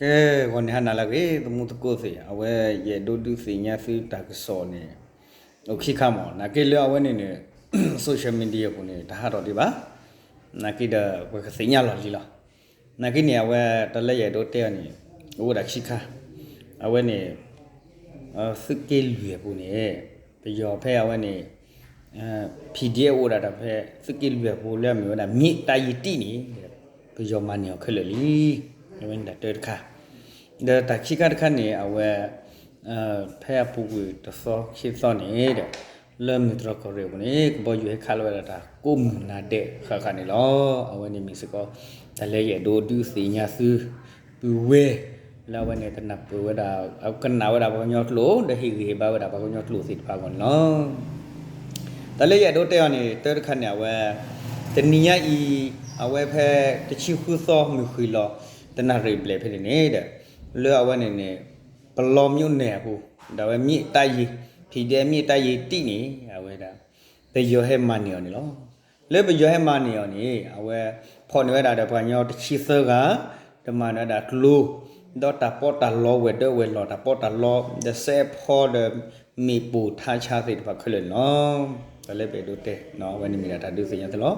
ကဲ, ဂီၤန့ၣ်ဟါနၤလၢအဂ့ၤ သမူသကိးသ့ၣ်, အဝဲယအဲၣ်ဒိးဒုးသ့ၣ်ညါသုတၢ်ကစီၣ်န့ၣ် အိၣ်ခံခါမး, နာ်က့လၢအဝဲန့ၣ်န့ၣ် social media ပူၤန့ၣ် တဟးထီၣ်ဒံးဘၣ်, နာ်က့ဒီးပကသ့ၣ်ညါလီၤလံလီၤ. နာ်က့န့ၣ် အဝဲတၢ်လၢယအဲၣ်ဒိးတဲအီၤန့ၣ် အိၣ်ဝဲဒၣ်ခံခါ, အဝဲန့ၣ် သုးက့လွံၢ်အပူၤန့ၣ် ပယီၤဖဲအဝဲန့ၣ် PDF အိၣ်ဒၣ်တၢ်ဖဲ သုးက့လွံၢ်အပူၤလၢအမ့ၢ်ဝဲဒၣ် မြစ်တၢ်ယံၤတံၢ်န့ၣ် ပယီၤမၤန့ၢ်အီၤခဲလၢာ်လံ. အဝဲန့ၣ်တၢ်တၢတခါ, ဒီးတၢ်ခံခါတခါန့ၣ် အဝဲ ဖဲအပူၤကွံာ်တသီခံသီန့ၣ်ဒီး လၢမုၢ်တြီၢ်ကီၢ်ရ့ၣ်အပူၤန့ၣ် ကဘီယူၤဟဲခးလီၤဝဲဒၣ်တၢ်ကိးမုၢ်နၤဒဲးဃၣ်ဃၣ်န့ၣ်လီၤ. အဝဲန့ၣ်မ့ၢ်စ့ၢ်ကီး တၢ်လၢယအဲၣ်ဒိးဒုးသ့ၣ်ညါသု ပုၢ်ဝဲၢ် လၢအဝဲန့ၣ် ကနၢ်ပၢၢ်ဝဲဒၣ် ကနၣ်ဝဲဒၣ်ပှၤကညီကျိာ် ဒီးဟ့ၣ်ဂံၢ်ဟ့ၣ်ဘါဝဲဒၣ်ပှၤကညီကျိာ်သ့ၣ်တဖၣ်အဂီၢ်န့ၣ်လီၤ. တၢ်လၢယအဲၣ်ဒိးတဲအီၤန့ၣ် တၢတခါန့ၣ် အဝဲ တနံၤညါအံၤ အဝဲဖဲတဆံဃုသီ မုၢ်ဃ့ၢ်လီၤ တနၣ်ရံၣ်ဘျဲၣ်ဖဲန့ၣ်န့ၣ်ဒီး လၢအဝဲန့ၣ်န့ၣ် ပလီ မြို့နယ် အပူၤ ဒီးအဝဲ မြစ်တၢ်ယံၤ PDF မြစ်တၢ်ယံၤတံၢ်န့ၣ် အဝဲဒၣ် ပယီၤဟဲမၤန့ၢ်အီၤန့ၣ်လီၤ. လၢပယီၤဟဲမၤန့ၢ်အီၤန့ၣ် အဝဲ ဖီၣ်န့ၢ်ဝဲဒၣ်ဒီးပှၤကညီတဆံသၢဂၤ, ဒီးမၤန့ၢ်ဝဲဒၣ်ကျိ ဒီးတၢ်ပီးတၢ်လီဝဲၤဒၢးဝဲၤလီၢ် တၢ်ပီးတၢ်လီ ဒီးစဲးဖီဒီး မ့ၣ်ပိၢ်ထါဆါသ့ၣ်တဖၣ်ခဲလၢာ်န့ၣ်လီၤ. တၢ်လၢပအဲၣ်ဒိးတဲ အဝဲန့ၣ်မ့ၢ်ဒၣ်တၢ်ဒုးသ့ၣ်ညါသုလီၤ.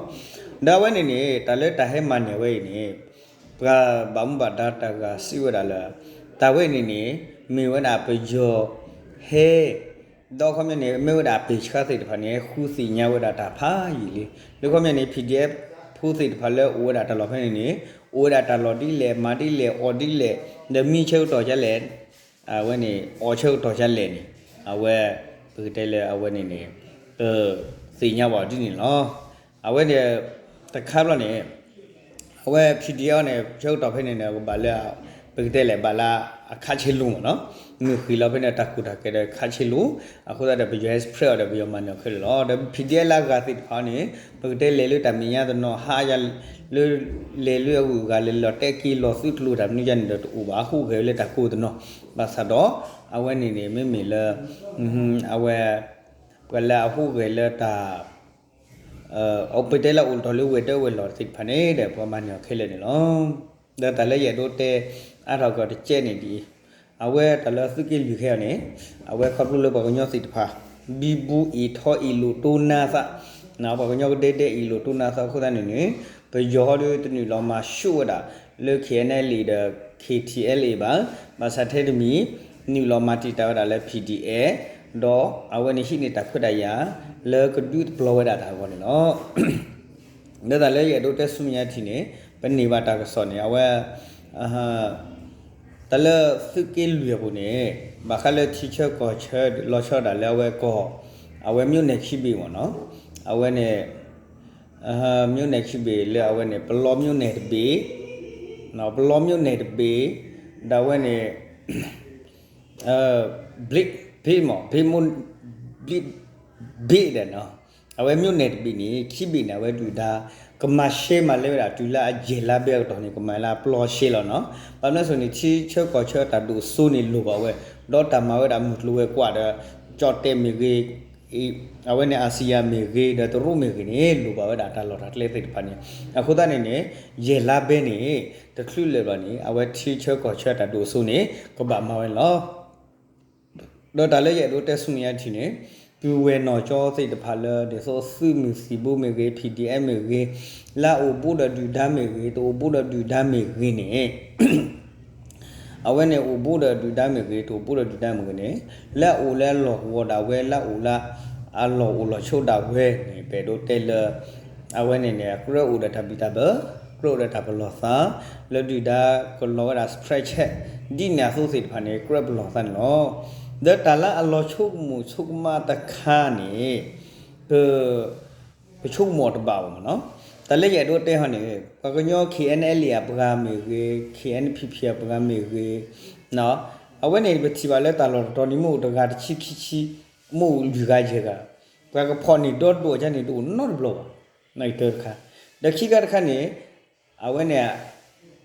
ဒီးအဝဲန့ၣ်န့ၣ် တၢ်လၢတၢ်ဟဲမၤန့ၢ်ဝဲအံၤန့ၣ် ပှၤဘၣ်မူဘၣ်ဒါတဂၤစံးဝဲဒၣ်လၢ တၢ်ဝဲန့ၣ်န့ၣ် မ့ၢ်ဝဲဒၣ်ပယီၤဟဲ ဒီးခီပညီန့ၣ် မ့ၢ်ဝဲဒၣ်ပ့ၢ်ဆှၢသ့ၣ်တဖၣ်န့ၣ် ဃုသ့ၣ်ညါဝဲဒၣ်တၢ်ဖးယံာ်လံ. လၢခီပညီန့ၣ် PDF ဖိသ့ၣ်တဖၣ်လၢအိၣ်ဝဲဒၣ်တၢ်လီၢ်ဖဲန့ၣ်န့ၣ် အိၣ်ဝဲဒၣ်တၢ်လီၢ်ဒ်လဲၣ် မၤဒ်လဲၣ် အီၣ်ဒ်လဲၣ် ဒီးမံဆၢကတီၢ်ဒ်လဲၣ် အဝဲန့ၣ် အီၣ်ဆၢကတီၢ်ဒ်လဲၣ်န့ၣ် အဝဲ ပကတဲလၢအဝဲန့ၣ်န့ၣ် ပသ့ၣ်ညါဘၣ်ဒ်န့ၣ်လီၤ. အဝဲန့ၣ် တခါဘျီန့ၣ် အဝဲ PDF န့ၣ် ဆၢကတီၢ်ဖဲန့ၣ်န့ၣ် ကဘၣ်လၢ ပကတဲလဲၣ် ဘၣ်လၢအခးဆ့လူမ့ၢ်နီၤ, မုၢ်ဃ့ၢ်လီၤဖဲန့ၣ် တၢ်ကူၣ်တၢ်ကဲဒီးခးဆ့လူ, အဃိသတးဒီး ပယီၤဟဲ spread အီၤဒီး ပယီၤမၤန့ၢ်အီၤခဲလၢာ်လီၤ. ဒီး PDF လၢအဂၤသ့ၣ်တဖၣ်န့ၣ် ပကတဲလဲၤလၢတၢ်မဲာ်ညါတနီၤ ဟးယၤ လၢ လဲၤလၢအဂုၤအဂၤ လဲၤလီၤတဲာ်က့ၤလီၤသုးကျိၤတၢ်မနုၤယါန့ၣ်ဒီးတအိၣ်ဘၣ် ဟူးဂဲၤလၢတၢ်ကိၢ်တနီၤ, ဘၣ်ဆၣ်ဒီး အဝဲန့ၣ်န့ၣ် မ့မ့ၢ်လၢ အဝဲ ပှၤလၢအဟူးဂဲၤလၢတၢ် ပတဲလၢအိၣ်တီၢ်လၢဝဲၤဒၢးဝဲၤလီၢ်သ့ၣ်တဖၣ်န့ၣ်ဒီး ပှၤမၤန့ၢ်အီၤခဲလၢာ်န့ၣ်လီၤ. ဒီးတၢ်လၢယအဲၣ်ဒိးတဲအါထီၣ်ကီးတကဲန့ၣ်ဒ်အံၤ, အဝဲတၢ်လၢသုးက့လွံၢ်ခဲအံၤန့ၣ် အဝဲခီဖျိလၢပှၤကညီသ့ၣ်တဖၣ် ဘံဘူအ့ၣ်ထီအ့ၣ်လိာ်တိၢ်နါသး, ပှၤကညီကဒဲဒဲအ့ၣ်လိာ်တိၢ်နါသးအဃိသတးန့ၣ်န့ၣ် ပယီၤဟီဒီးတနုာ်လီၤမၤဆူၣ်ဝဲဒၣ်လၢ KNLA ဒီး KTLA ဘၣ်, ဘၣ်ဆၣ်ထဲတမံၤ နုာ်လီၤမၤတံာ်တာ်ဝဲဒၣ်လၢ PDF ဒီးအဝဲန့ၣ်ဟံးန့ၢ်တၢ်ခွဲးတၢ်ယာ် လၢကဒုးတပျီၤဝဲဒၣ်တၢ်အဂီၢ်န့ၣ်လီၤ. လၢတၢ်လၢယအဲၣ်ဒိးတဲဆူမဲာ်ညါထံးန့ၣ် ပန့ၢ်ဘၣ်တၢ်ကစီၣ်န့ၣ် အဝဲ တၢ်လၢသုးက့လွံၢ်အပူၤန့ၣ် ဘၣ်ဃးလၢထံဆၢကီၢ်ဆၢလီၤဆီဒၣ်တၢ်လၢအဝဲကီၢ် အဝဲ မြို့နယ် ခံဘ့ၣ်မ့ၢ်နီၤ, အဝဲန့ၣ် မြို့နယ် ခံဘ့ၣ် လၢအဝဲန့ၣ် ပလီ မြို့နယ် တဘ့ၣ်, ပလီ မြို့နယ် တဘ့ၣ်, ဒီးအဝဲန့ၣ် ဘ့ၣ် ဘ့ၣ်မ့ၢ် ဘ့ၣ်မ့ၢ် ဘ့ၣ် ဘ့ၣ်ဒီးနီၤ, အဝဲ မြို့နယ် တဘ့ၣ်န့ၣ် ခံဘ့ၣ်န့ၣ် အဝဲဒုၣ်ဒါ ကမၤရှဲမၤလဲဝဲဒၣ်တုၤလၢအယဲၢ်လါဘဲအကတီၢ်န့ၣ် ကမၤလၢအပျီရှဲလီၤနီၤ. ဘၣ်မနုၤအဃိန့ၣ် ထံဆၢကီၢ်ဆၢတၢ်ဒိၣ်စိန့ၣ်လိၣ်ဘၣ်ဝဲ, ဒီးတၢ်မၤဝဲဒၣ်မုၢ်ကျိၤဝဲၤကွာ်ဒီး ကၠီၣ်တဲၣ်မ့ၢ်ဂ့ၤ အဝဲန့ၣ် အၤစံယၤ မ့ၢ်ဂ့ၤ ဒီးတရူးမ့ၢ်ဂ့ၤန့ၣ် လိၣ်ဘၣ်ဝဲဒၣ်တၢ်လီၢ်တၢ်ကျဲသ့ၣ်တဖၣ်န့ၣ်, အဃိသတးန့ၣ်န့ၣ် ယဲၢ်လါဘဲန့ၣ် တချုးလၢာ်ဘၣ်န့ၣ် အဝဲထံဆၢကီၢ်ဆၢတၢ်ဒိၣ်စိန့ၣ် ကဘၣ်မၤဝဲန့ၣ်လီၤ. ဒီးတၢ်လၢယအဲၣ်ဒိးတဲဆူမဲာ်ညါထံးန့ၣ် ပုၢ်ဝဲၢ်နီၢ်ကၠီသ့ၣ်တဖၣ်လၢ ဒ်သိးသုးမုၢ်သံၣ်ဘိမ့ၢ်ဂ့ၤ PDF မ့ၢ်ဂ့ၤ, လၢအအိၣ်ဘူးဒီးဒုၣ်ဒါမ့ၢ်ဂ့ၤ တအိၣ်ဘူးဒီးဒုၣ်ဒါမ့ၢ်ဂ့ၤန့ၣ် အဝဲန့ၣ်အိၣ်ဘူးဒီးဒုၣ်ဒါမ့ၢ်ဂ့ၤ တအိၣ်ဘူးဒီးဒုၣ်ဒါမ့ၢ်ဂ့ၤန့ၣ် လၢအအိၣ်လၢအလီၢ်ကဝီၤဒၣ်ဝဲ လၢအအိၣ်လၢအလီၢ်အိၣ်လီၢ်ဆိးဒၣ်ဝဲန့ၣ် ပအဲၣ်ဒိးတဲလၢ အဝဲန့ၣ်န့ၣ် ကြၢးအိၣ်ဒီးတၢ်ဘံၣ်တၢ်ဘၢ, ကြၢးအိၣ်ဒီးတၢ်ပလီၢ်သး, လၢဒုၣ်ဒါကလီၤဝဲဒၣ် စပြဲးဆဲး ဒ်န့ၣ်အသိးသ့ၣ်တဖၣ်န့ၣ် ကြၢးပလီၢ်သးန့ၣ်လီၤ. ဒီးတၢ်လၢအလီၤဆိကမိၣ်ဆိကမးတခါန့ၣ် ပ ပဆိကမိၣ်အီၤတဘၣ်ဘၣ်မ့ၢ်နီၤ. တၢ်လၢယအဲၣ်ဒိးတဲဟီန့ၣ် ပှၤကညီ KNLA အပှၤမ့ၢ်ဂ့ၤ, KNPP အပှၤမ့ၢ်ဂ့ၤ, အဝဲန့ၣ်ပထံၣ်ဘၣ်လၢတၢ်လီၢ်တတီၤန့ၣ် မ့ၢ်အိၣ်တဂၤတဆံခံဆံ, မ့ၢ်အိၣ်လွံၢ်ဂၤယဲၢ်ဂၤ, ပှၤကဖီၣ်န့ၢ်ဒီဒိၣ်အီၤဒ်န့ၣ် တအိၣ်နီတဘျီဘၣ်. တၢ်တခါ, ဒီးခံခါတခါန့ၣ် အဝဲန့ၣ်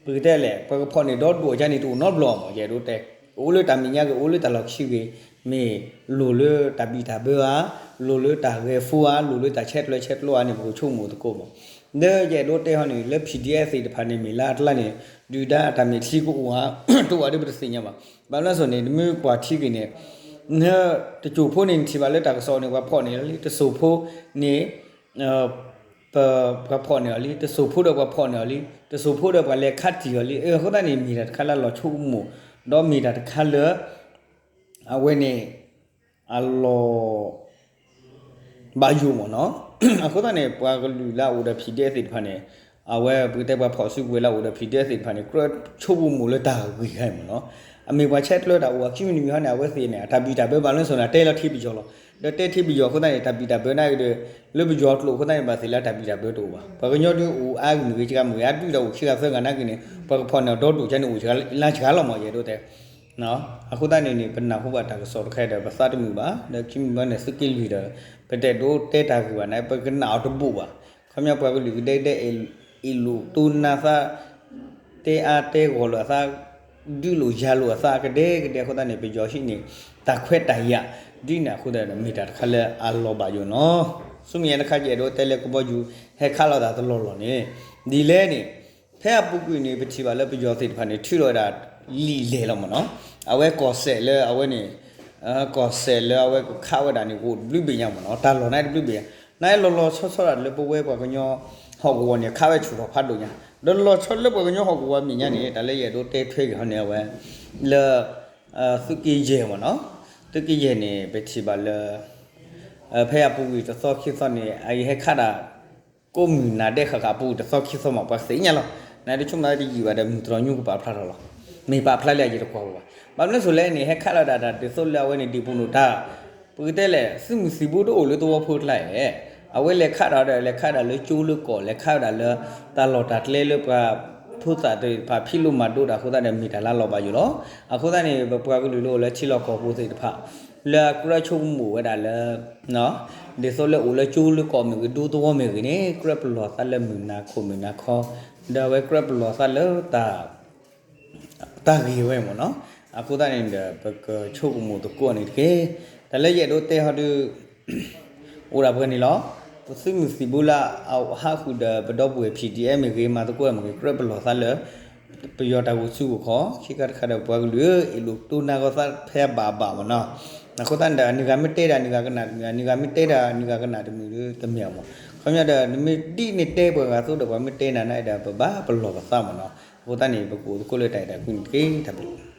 ပကတဲလဲၣ် ပှၤကဖီၣ်န့ၢ်ဒီဒိၣ်အီၤဒ်န့ၣ် တအိၣ်နီတဘျီဘၣ်မ့ၢ် ယအဲၣ်ဒိးတဲ, အိၣ်လၢတၢ်မဲာ်ညါဂ့ၤ အိၣ်လၢတၢ်လီၢ်ခံဂ့ၤ, မ့ၢ်လိၣ်လၢတၢ်ဘံၣ်တၢ်ဘၢဧါ, လိၣ်လၢတၢ်ဂဲၤဖိဧါ, လိၣ်လၢတၢ်ဆဲးကျၢဆဲးကျိးဧါန့ၣ် ပကဆိကမိၣ်သကိးမ့ၢ် လၢယအဲၣ်ဒိးတဲဟီန့ၣ် လၢ P D F သ့ၣ်တဖၣ်န့ၣ် မ့ၢ်လၢအကျါန့ၣ် ဒုၣ်ဒါအတၢ်မဲာ်ချံကအိၣ်ဧါ တအိၣ်ဧါဒ်ပတသ့ၣ်ညါဘၣ်. ဘၣ်မနုၤအဃိန့ၣ် တမ့ၢ်ပှၤထံက့ၤန့ၣ် တစိၢ်ဖိန့ၣ် နထံၣ်ဘၣ်လၢတၢ်ကစီၣ်န့ၣ် ပှၤဖီၣ်န့ၢ်အီၤလံ, တစိၢ်ဖိန့ၣ် ပှၤဖီၣ်န့ၢ်အီၤလံ, တစိၢ်ဖိဒီးပှၤဖီၣ်န့ၢ်အီၤလံ, တစိၢ်ဖိဒီးပှၤလဲၤခးတံၢ်အီၤလံ. အဃိသတးန့ၣ် မ့ၢ်တၢ်တခါလၢအလီၤဆိကမိၣ်, ဒီးမ့ၢ်တၢ်တခါလၢ အဝဲန့ၣ် အလီၤ ဘၣ်ယိၣ်မ့ၢ်နီၤ. အဃိသတးန့ၣ် ပှၤကလုာ်လၢအအိၣ်ဒီး P D F သ့ၣ်တဖၣ်န့ၣ် အဝဲပကတဲပှၤဖီၣ်စုကဝဲၤလၢအအိၣ်ဒီး P D F သ့ၣ်တဖၣ်န့ၣ် ကြၢးဆိကမိၣ်လၢတၢ်ဂ့ၢ်ခါအံၤမ့ၢ်နီၤ. အမ့ၢ်ပှၤဆဲးကျၢတၢ်အိၣ်အခံမနုၤမံၤဟီန့ၣ် အဝဲသ့ၣ်န့ၣ် အတၢ်ဘံၣ်တၢ်ဘၢဘၣ်လၢစိၤန့ၣ် အတဲလီၤထံပယီၤလီၤ. ဒီးတဲထံပယီၤအဃိသတးန့ၣ် တၢ်ဘံၣ်တၢ်ဘၢနာ်က့ဒီး လၢပယီၤကျိာ်အဃိသတးန့ၣ် ဘၣ်သ့ၣ်လၢတၢ်ဘံၣ်တၢ်ဘၢတအိၣ်ဘၣ်. ပှၤကညီဒုးအိၣ်အါဂၤမ့ၢ်ဂ့ၤ စှၤဂၤမ့ၢ်ဂ့ၤ အဒုးတၢ်အိၣ်ခံဂၤသၢဂၤနာ်က့န့ၣ် ပှၤကဖီၣ်န့ၢ်အီၤဒီဒိၣ်ကန့ၣ် အိၣ်လၢစှၤလီၤမ့ၢ်ယဲဒိၣ်တဲ အဃိသတးန့ၣ်န့ၣ် ပနၢ်ဟူဘၣ်တၢ်ကစီၣ်တခါဒီး ပသးတမုာ်ဘၣ်, ဒီးခံမံၤဘၣ်န့ၣ် သုးက့လွံၢ်ဒီး ပတအဲၣ်ဒိးတဲတၢ်ဂ့ၢ်ဘၣ်န့ၣ် ပကနၣ်အီၤတဘိးဘၣ်. ခီပညီပှၤကလုာ်ကဒဲကဒဲ အ့ၣ်လိာ်တိနါသး, တဲအါတဲဂီၢ်လိာ်အသး, ဒုးလိာ်ယၤလိာ်အသးကဒဲကဒဲအဃိသတးန့ၣ် ပယီၤဟံးန့ၢ် တၢ်ခွဲးတၢ်ယာ် ဒ်န့ၣ်အဃိသတးန့ၣ် မ့ၢ်တၢ်တခါလၢအလီၤဘၣ်ယိၣ်နီၤ. ဆူမဲာ်ညါတခါ ယအဲၣ်ဒိးတဲလၢကဘီယူၤ ဟဲခးလိာ်သးတလီၢ်လီၢ်န့ၣ် ဒ်လဲၣ်န့ၣ် ဖဲအပူၤကွံာ်န့ၣ် ပထံၣ်ဘၣ်လၢပယီၤသ့ၣ်တဖၣ်န့ၣ် ထုးထီၣ်ဝဲဒၣ်လံာ်လဲၢ်လီၤမ့ၢ်နီၤ. အဝဲကီၢ်စဲၣ်လၢအဝဲန့ၣ် ကီၢ်စဲၣ်လၢအဝဲကခးဝဲဒၣ်န့ၣ် အိၣ်တဘျုးဘ့ၣ်ညါမ့ၢ်နီၤ. တၢ်လီၢ်န့ၣ်တဘျုးဘ့ၣ်ညါ, နလီၤလီၤဆီဆီဒၣ်တၢ်လၢပဝဲပှၤကညီဟီၣ်ကဝီၤန့ၣ် ခးဝဲဆူၣ်ထီၣ်ဖးဒိၣ်ညါ, ဒီးလီၤဆီလၢပှၤကညီဟီၣ်ကဝီၤမဲာ်ညါန့ၣ် တၢ်လၢယအဲၣ်ဒိးတဲထွဲက့ၤဟီန့ၣ် အဝဲ လၢ သုးက့ယဲၢ်မ့ၢ်နီၤ. သုးက့ယဲၢ်န့ၣ် ပထံၣ်ဘၣ်လၢ ဖဲအပူၤကွံာ်တသီခံသီန့ၣ် အအံၤဟဲခးဒၣ် ကိးမုၢ်နၤဒဲးဃၣ်ဃၣ်အပူၤတသီခံသီမး ပှၤသ့ၣ်ညါလီၤ. နတဆိကမိၣ်တယံာ်ဘၣ်ဒီး မုၢ်တြီၤညူကပာ်ဖျါထီၣ်လီၤ. မ့ၢ်ပာ်ဖျါလၢအယံၤတကွၢ်ဘၣ်. ဘၣ်မနုၤအဃိလဲၣ်န့ၣ် ဟဲခးလီၤဒၣ်တၢ်ဒ်သိးလၢအဝဲန့ၣ် ဒံၣ်ပူၤနိၣ်တၢ် ပကတဲလဲၣ် သုးမုၢ်သံၣ်ဘိတအိၣ်လၢသဝီဖိကျါဧါ. အဝဲလဲၤခးဒီး လဲၤခးဒၣ်လၢကၠိလၢကီၢ် လဲၤခးဒၣ်လၢ တၢ်လီၢ်တၢ်ကျဲလၢပှၤဖိသၣ်သ့ၣ်တဖၣ်ဖံးလိမၤဒိးတၢ်အဃိသတးန့ၣ် မ့ၢ်တၢ်လၢအလီၤဘၣ်ယိၣ်လီၤ. အဃိသတးန့ၣ် ပပှၤကလုာ်လၢအိၣ်လၢထံလီၢ်ကီၢ်ပူၤသ့ၣ်တဖၣ် လၢအကြၢးဆိကမိၣ်ဝဲဒၣ်လၢ ဒ်သိးလၢအိၣ်လၢကၠိလၢကီၢ်မ့ၢ်ဂ့ၤ ဒူသဝီမ့ၢ်ဂ့ၤန့ၣ် ကြၢးပလီၢ်သးလၢမုၢ်နၤခိၣ်မုၢ်နၤခီ, ဒီးအဝဲကြၢးပလီၢ်သးလၢ တၢ်ဂ့ၢ်ဝဲမ့ၢ်နီၤ. အဃိသတးန့ၣ်ဒီး ပကဆိကမိၣ်သကိးန့ၣ်တက့ၢ်. တၢ်လၢယအဲၣ်ဒိးတဲဟီဒုး အိၣ်ဒၣ်ပှဲၤန့ၣ်လီၤ. ပသုးမုၢ်သံၣ်ဘိလၢအဟးဃုာ်ဒီးပဒီပုၢ်ဝဲၢ် P D F မ့ၢ်ဂ့ၤ မၤသကိးမ့ၢ်ဂ့ၤ ကြၢးပလီၢ်သးလၢ ပယီၤတၢ်ဂုာ်ဆူၣ်ဂုာ်ခီၣ် ခံခါတခါဒီးပှၤကလုာ် အ့ၣ်လိာ်တိနါဂီၤသးဖဲအဘၣ်အဘၣ်မ့ၢ်နီၤ. အဃိသတးန့ၣ်ဒီး နဂၤမ့ၢ်တဲဒၣ်နဂၤကနၣ်တမုာ်, နဂၤမ့ၢ်တဲဒၣ်နဂၤကနၣ်တမုာ်ဒီး တမ့ၢ်အမ့ၢ်. ခီပညီဒီး နမ့ၢ်ဒ်န့ၣ်တဲပှၤဂၤအသိးဒီး ပှၤမ့ၢ်တဲနၤန့ၣ်ဒီး ပဘၣ်ပလီၢ်ပသးမ့ၢ်နီၤ. အဃိသတးန့ၣ် ပကအိၣ်သကိးလၢတၢ်အဲၣ်တၢ်ကွံန့ၣ်တက့ၢ်. တၢ်ဘျုး